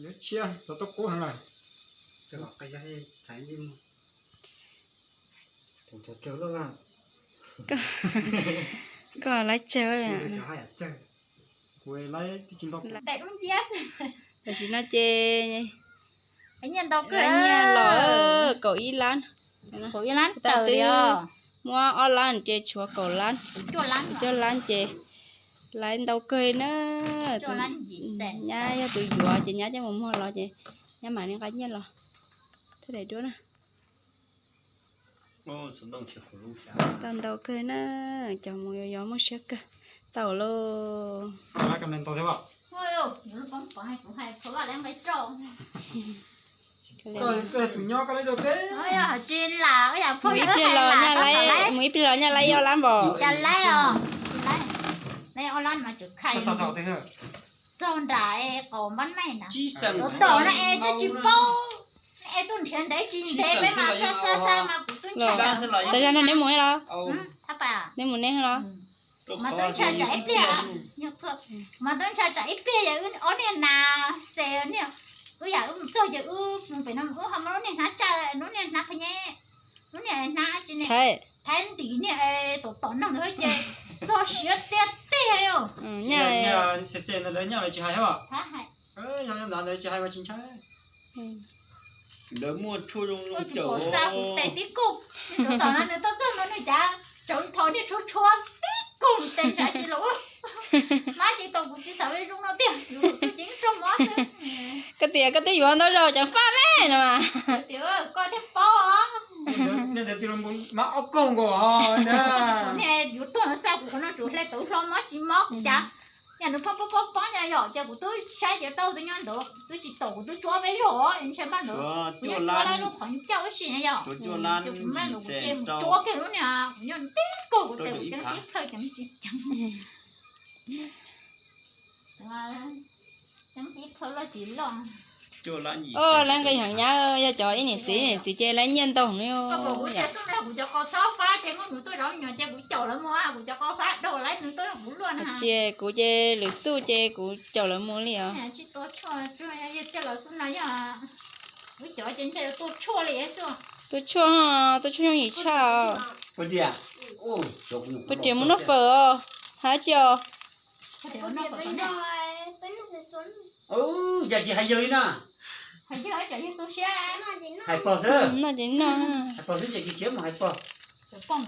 Yuav tshiab tau tuaj qub heev lawm. Koj laib tsawg. Tam sim no ces nyiaj los kaum ib lab, kaum ib lab tawm, muab ob lab ces tshuav kaum lab, cuaj lab ces laib ntau kawg na. Nyab yog tus yuav ces nyab coj mus muag los ces nyab mam li nqa nyiaj los thiaj daim duab na. Tau ntau kawg na, cov mus yuav yuav muaj siab kawg. Tau lauj. Mus ib pliag los nyaj laib, mus ib pliag los nyaj laib ib ob lab npaum. Txog nram qaum npab neej na, tom no es twb tsis paub, es tuaj nrhiav ntev tsis ntev peb mas xa xa xa mas kuv twb ntshaw. Tawm zag no neb mus los? Neb mus neb los? Mas twb ntshaw tsam ib pliag, mas twb ntshaw tsam ib pliag yog wb ob niag nas xes niag, wb yam wb mus txog ces wb mus pem no wb ho muab lub niag hnav tsawg lub niag hnav pha nyeb, lub niag hnav tsis ne, thaiv ntim niag tom tom neeg ntawd ces txog siav tiag tiag li. Xes xes ntawd lawv nyaj lawv tsis hais hab. Ntawd muaj tshuaj zoo zoo cawm xa kuv tes tib kaug, tom no nws tuaj txog no nws cav tsawv nthaus niag tshuab tshuab tib kaug tes ntshav si los. Mab ces tau kuv tsis xav zoo no tiag, yus ces rau mob xwb. Koj tias koj twb yuav ntau zaus ceev faj me no mas. Tias koj thiaj paub. Niag ntawd txiv los mab ob kaug nkaus. Niag yuav tuag no xa kuv qhov no tsuas hle tauv hlo mob tsis mob kuv cav. Yog nws poob poob poob poob nyob yom ces kuv twb saib ces tau tus nyob ntawd twb tsis tau kuv twb tsuab peb zaug ntshe npaj ntawd kuv yeej tsuab lawm lub qhov ncauj ib si na yom. Ces kuv npaj ntawd kuv ces mus tsuab kiag lub niag kuv nyob tib kaug kuv tes kuv ceev tib plhaw ceev tsis ceev. Ceev tib plhaw loj tsis loj. Lawv nqi heev nyab, yog cov ib niam txiv ib niam txiv ces lawv nyiaj ntau heev li. Kuv cov qos txhob fab ces muab nws tuaj zov me nyuam ces kuv caum lawv mus, kuv cov qos fab daug lawv nws tuaj kuv luaj na. Tsis, kuv ces lwm xuj ces kuv caum lawv mus li os. Tua tshuaj, tua tshuaj yooj yim tshaj. Peb riam mus noj fawm os, hais tsis os. Cas tsis hais yawg li na? Hais pog xwb. Noj ces noj. Hais pog xwb ces khiav mus hais pog. Noj fawm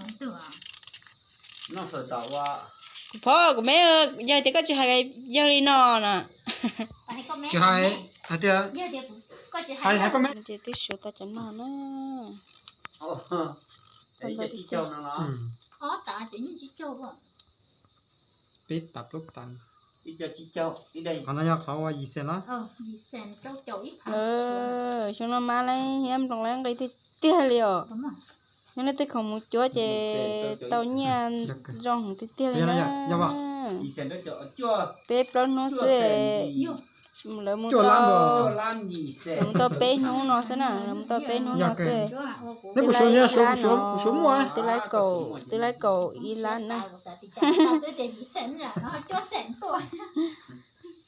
tom ua. Kuv phob kuv me, yog tias koj tsis hais yawg li no na. Tsis hais, hais tias, hais koj me. Ces twb suav tau cov no na. Peb tas plaub tas. Qhov no yog qhov ua yim xees los? Xyoo no mab lawv hiab nploos lawv nqi tiag tiag li os. Yog nej tej khoom mus cuab ces tau nyiaj zoo heev tiag tiag li na. Peb plaub hnub xwb, lawv mus tau, lawv mus tau peb hnub no xwb na, lawv mus tau peb hnub no xwb. Twb laib ib lab no, twb laib kaum, twb laib kaum ib lab na.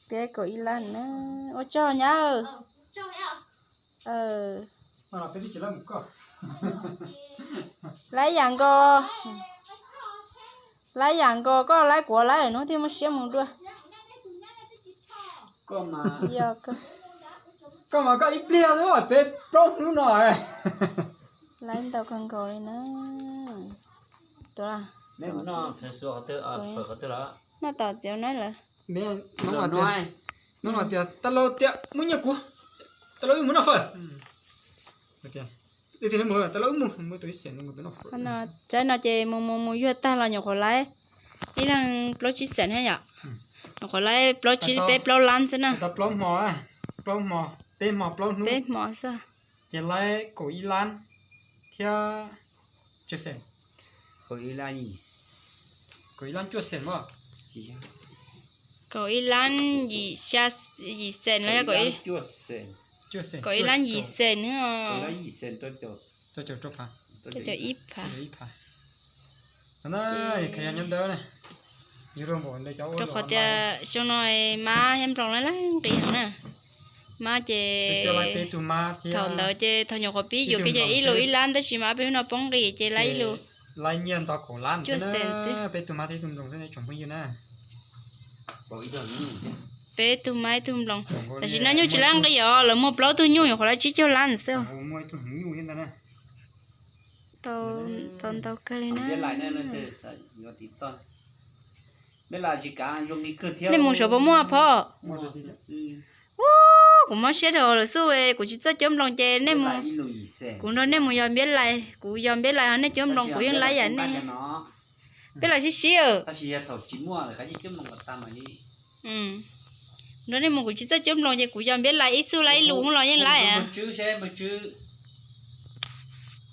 Twb laib kaum ib lab na. Ua tsaug nyab. Laib yam nkaus, laib yam nkaus koj laib kuv laib hnub thiaj muaj siab mus dua. Koj mas koj ib pliag xwb peb plaub hnub no. Laib ntau kawg nkaus li na. Noj tom txiv na lawm. Noj tias, tab laug tias muab nyiaj kuv, tab laug wb mus noj fawm. Tab laug wb mus, muab tus ib xees no mus noj fawm. Tsaib no ces mus mus mus yuag tag los nyuam qhuav laib ib leeg plaub tsib xees thiab yom. Nyuam qhuav laib plaub tsib peb plaub lab xwb na. Plaub hmo, plaub hmo, peb hmo plaub hnub, peb hmo xwb. Ces laib kaum ib lab thiab cuaj xees. Kaum ib lab cuaj xees mas. Kaum ib lab yim xees los yog kaum ib lab yim xees. Rau caum ib phav. Rau qhov tias xyoo no mab thiab nploos lawv nqi heev na. Mab ces thaum ntawd ces thaum nyuam qhuav pib yuav kiag ces ib lus ib lab, tab sis mas peb hnub no poob nqis ces lab ib lus cuaj xees xwb. Peb tug mab ib tug nploos. Tam sim no nyuj tsis lab nqi os, lawv muag plaub tug nyuj nyuam qhuav lab tsib caug lab xwb. Tau ntau kawg li na. Nej mus saud puas muaj phob? Kuv mob siab dhau lawm xwb, kuv tsis txawj cuab nploos ces nej mus, kuv nrog nej mus yog npiab lais, kuv yog npiab lais ho nej cuab nploos kuv yeej lab yam nej. Peb los sib sib. Nrog nej mus kuv tsis txawj cuab nploos ces kuv yog npiab lais ib txuj lab ib lus los yeej lab.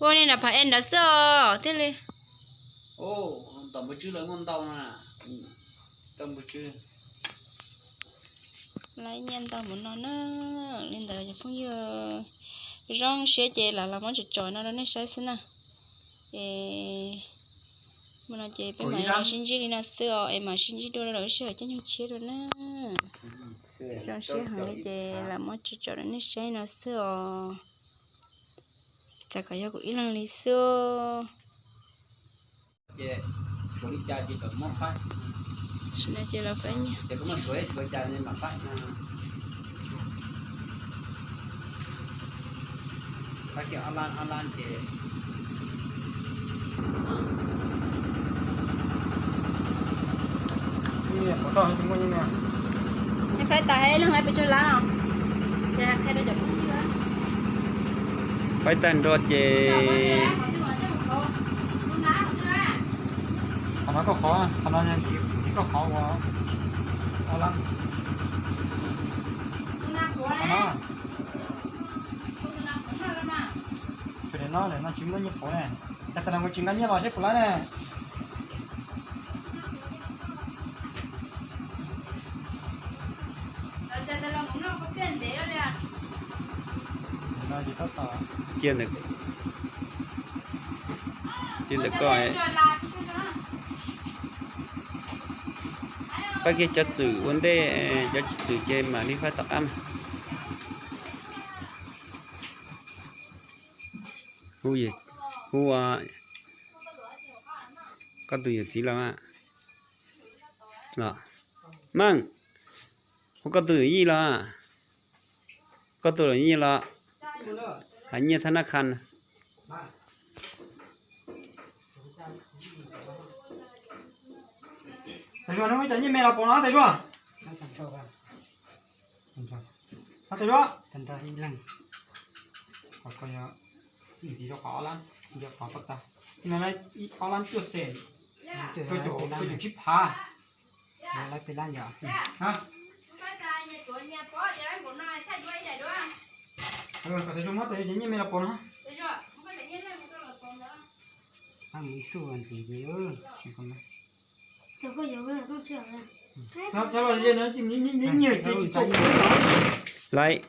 Ua nej nram phab ej nrad xwb os thiaj li. Lab nyiaj ntau mus no na. Li ntawd cov phooj ywg, zoo siab ces lam los muab tsom tsom no rau nej saib xwb na. Es mus no ces peb mam li los sib ntsib li no xwb os, es mam sib ntsib dua rau lwm sij hawm caij nyoog tshiab dua na. Zoo siab heev li ces lam muab tsom tsom rau nej saib no xwb os. Txawm kom yog kuv ib leeg li xwb. Sim no ces los faib nyiaj. Nej faib tas ib leeg laib pes tsawg lab no? Faib tag nrho ces qhov no koj qhov, qhov no txiv koj qhov ua ob lab. Qhov no, no tsis muaj nyiaj pauv ne. Cas tas los kuv tsis nqa nyiaj los seb puas lab ne. Cia ntawm, cia ntawm koj. Faib kiag cov txwm ua ntej, cov tsis txwm ces mam li faib tom qab mas. Hu, hu koj tus yawm txiv los? Los, Meej, hu koj tus yawm yij los? Koj tus yawm yij los? Hais nyiaj thab nab kha. Tais Zuag, neb muaj ib co nyiaj me los pauv no Tais Zuag? Tais Zuag, ntxiv rau qhov ob lab, qhov tag, ob lab cuaj xees, rau caum tsib phav. Tais Zuag muab tais Zuag cov nyiaj me los pauv no. Laiv,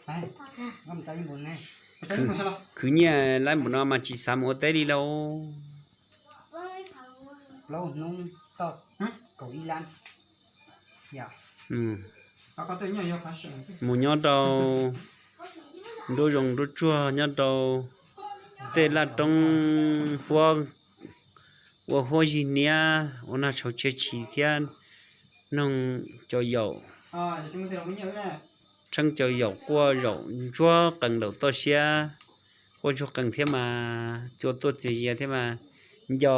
khwv nyiaj laiv npaum no mas tsis xav mus ua teb li lauj. Plaub hnub tau kaum ib lab. Mus nyob rau nruab zoov nruab tsuag nyob rau tej laj roob huab, ua huab zig niab ua noj tshauv tshia tshis thiab noog cov yaum, tsheeb cov yaum quaj zaum ntsuag qees nraum toj siab, quaj ntsuag qees thiab mas cua tuaj txias zias thiab mas nco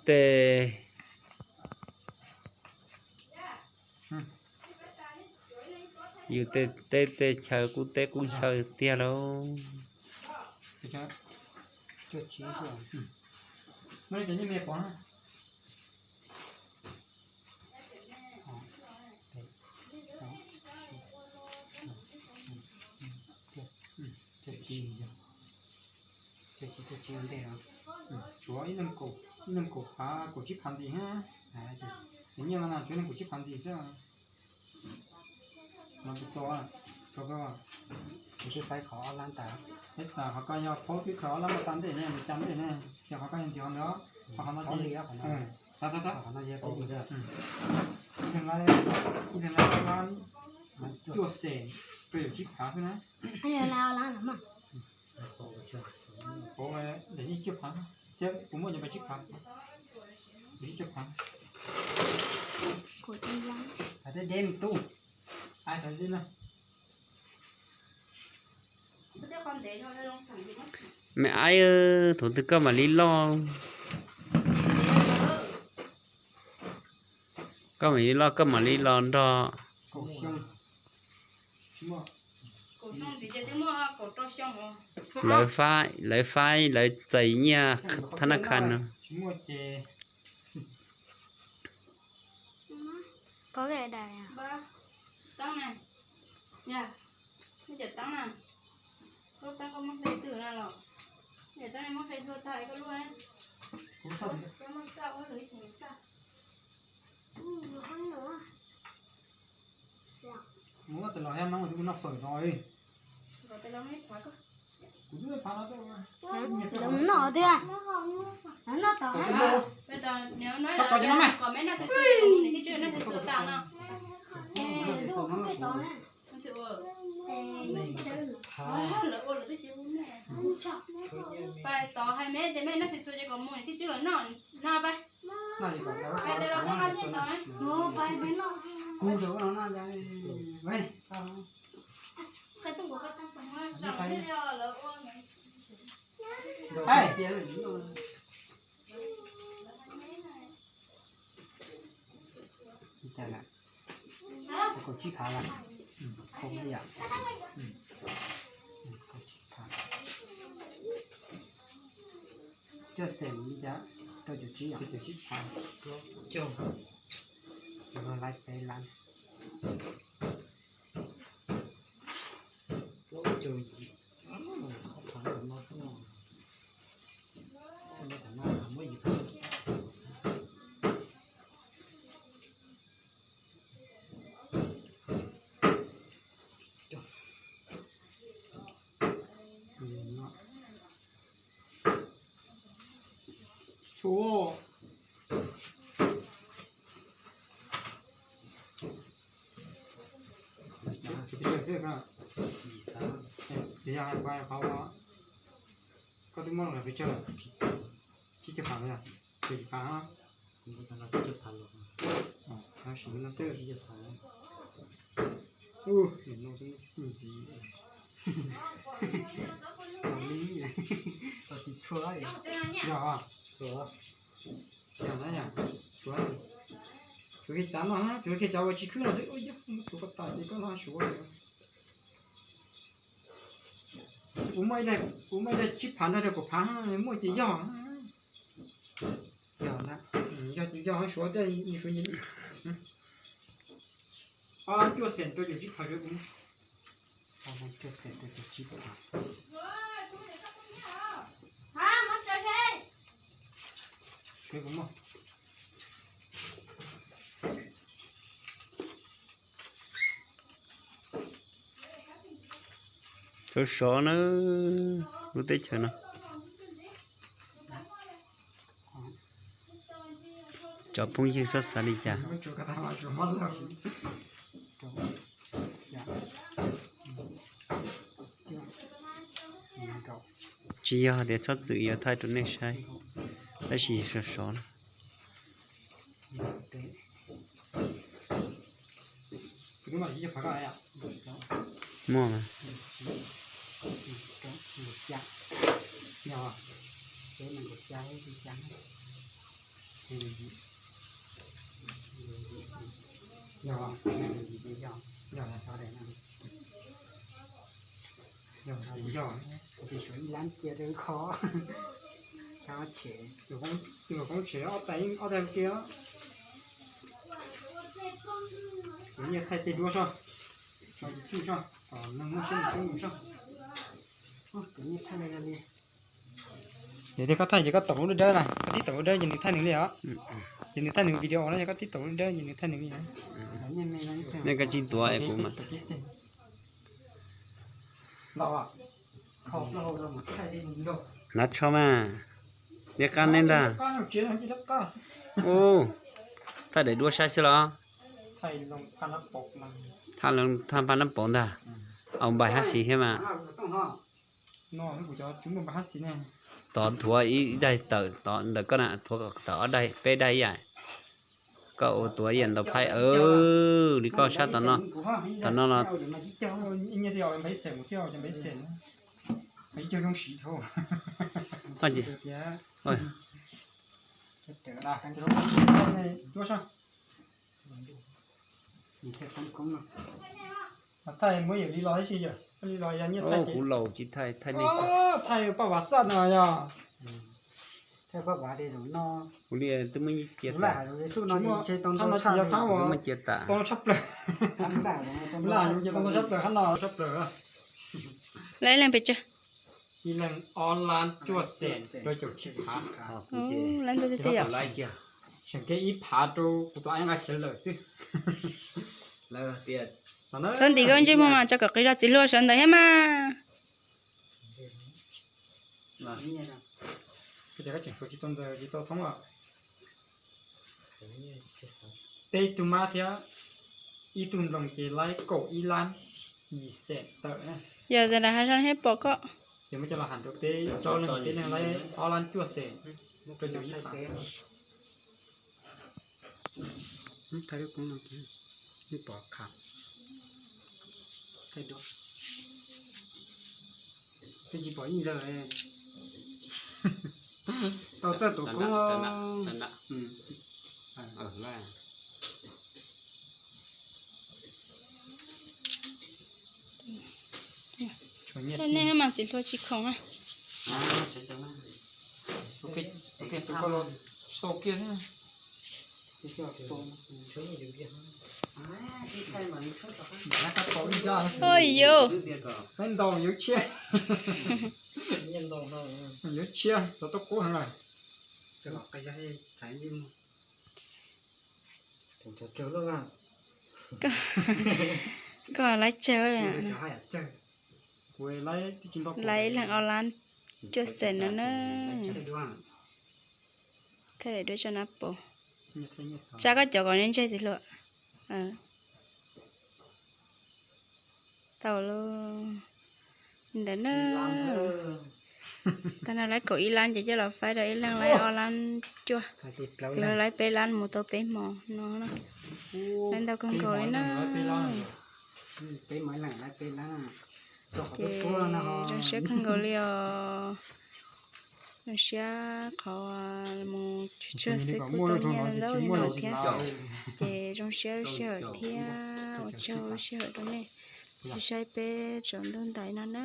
tej yus tej teb tej chaw qub teb qub chaw tiag lauj. Tshuav ib leeg kaum phav kaum tsib phav ntxiv, cov nyiaj no tshuav ib leeg kaum tsib phav ntxiv xwb. Los txo, txo koj, kuv twb faib qhov ob lab tas. Qhov koj yog paub twb khaws ob lab npaj tag ntej ne, nws cas ntej ne, ces qhov koj yog ntxiv qhov ntawd, qhov no ces, qhov no ces, Ib leeg lab, ib leeg lab cuaj xees rau caum tsib phav xwb na. Pauv daim yeej cuaj phav thiab kuv muaj nyob pais tsib phav, cuaj phav. Deb deb me tub, ai thaum deb na. Me aib, thaum twg koj mam li loj, koj mam li loj koj mam li los nrog lawv faib, lawv faib lawv txais nyiaj thab nab kha no. Mus ua tes los thiab no, kuv noj fawm no. Lawv mus noj twb, noj tom. Pais tod hais me ces me noj txiv txhuas ces kom mus nws tij tswb los noj, noj pais. Pais tes los tau noj nyiaj tod. Saum thiaj li lawv ua. Kaum tsib phav lawm, kaum ib yam, kaum tsib phav, cuaj xees li cas, rau caum tsib yam, caum tsib phav, caug, laiv peb lab, plaub caug yim, ob phav no xwb no, muab yim phav. Txhua. Tsis pes tsawg xwb, tsis yog hais qhov koj twb muab los pes tsawg lawm, tsib caug phav los yog, tsib caug phav, tsib caug phav los, tab sis no xwb. Ub, no twb ntxiv li, tsis txhua, yog, yog na, suav, suav kiag cov no, suav kiag cov uas tsis khwb no xwb. Ub, yog, muab tuav koj tas ces koj no suav. Kuv muaj ib daim, kuv muaj ib daim tsib phav nrog rau kaum phav, muaj ces yog, yog na, yog ces yog, suav tej suav. Ob lab cuaj xees rau caum tsib phav, cuaj xees rau caum tsib phav. Sov sov na, lub teb chaws no. Cov phooj ywg txhob xav li cas. Tsis yog tias txhob txwm yuav thaij rau nej saib, tab sis sov sov na. Muaj mas. Yog, ces suav ib lab cia rau qhov, qhov tshem, tus koob tshem ob tais, ob tais kiag. Kuv nyiaj thaij tej duab soj, tso YouTube soj, kom neeg muaj siab mus soj. Kuv nyiaj thaij li. Yog tias koj thaij ces koj taum lub dawb na, koj tib taum lub dawb ces nws thaij nws li os. Ces nws thaij nws video no, yog koj tib taum lub dawb ces nws thaij nws li. Nej koj tsis tuav es kuv mas. Hnav tsho mas, liab qab neb ntag. Ub, thaij daim duab saib xwb los. Thaj Looj Thaj Npab Nab Paus ntag. Au npais hab xis thiab mas. Tod thuav ib daig tawm tod ntawm koj na, thuav kom tawm ob daig peb daig ib yam. Koj ua tuav ib yam ntau phaib, li koj sab tom no, tom no los Thaij muab yawm li los tab sis yawm li los yog nyiaj thaij ces kuv laus tsis thaij, thaij nej xwb. Thaij paj vav xaj no yog. Thaij paj vav li zaum no. Kuv li twb muab cia tas. Qhov no tsis yog qhab uas tau tshaj plaws. Laj ces tau tshaj plaws, qhab no tshaj plaws. Lab ib leeg pes tsawg? Ib leeg ob lab cuaj xees rau caum tsib phav. Lab ntawd tiag tiag yom. Seem kev ib phav rau kuv tus aib nqa khiav lawm xwb. Txhob ntim koj ntsej muag mas tso kom qis zog txiv hluas sawv ntawd thiab mas. Peb tug mab thiab ib tug nploos ces laib kaum ib lab yim xees tawm. Yog tias lawv hais zoj thiab pom koj. Ces muab coj los hais rau peb tsob leeg, peb leeg laib ob lab cuaj xees rau caum ib phav. Thaij lub koob no kiag, pom qhab. Thaij duab. Twb tsis pom ib ntxawg. Tau txawj tus koob. Nej mas txiv hluas tsis khoom na. Oj yus. Yuav tshiab, yuav tshiab txog tuaj qub heev lawm. Koj laib tsawg? Laib ib leeg ob lab cuaj xees no na. Thaij daim duab tso na pos. Tsab koj cov kom ntseg txiv hluas. Tau lauj. Li ntawd na. Tag no laib kaum ib lab ces coj los faib rau ib leeg laib ob lab cuaj. Tus laib peb lab mus tau peb hmo no na. Laib ntau kawg nkaus li na. Ces zoo siab kawg nkaus li os. Zoo siab qhov mus tsuag tsuag xwb kuj tau nyiaj ntau li no thiab. Ces zoo siab lub sij hawm thiab ua tsaug lub sij hawm rau nej saib peb tsaus ntuj ntais no na.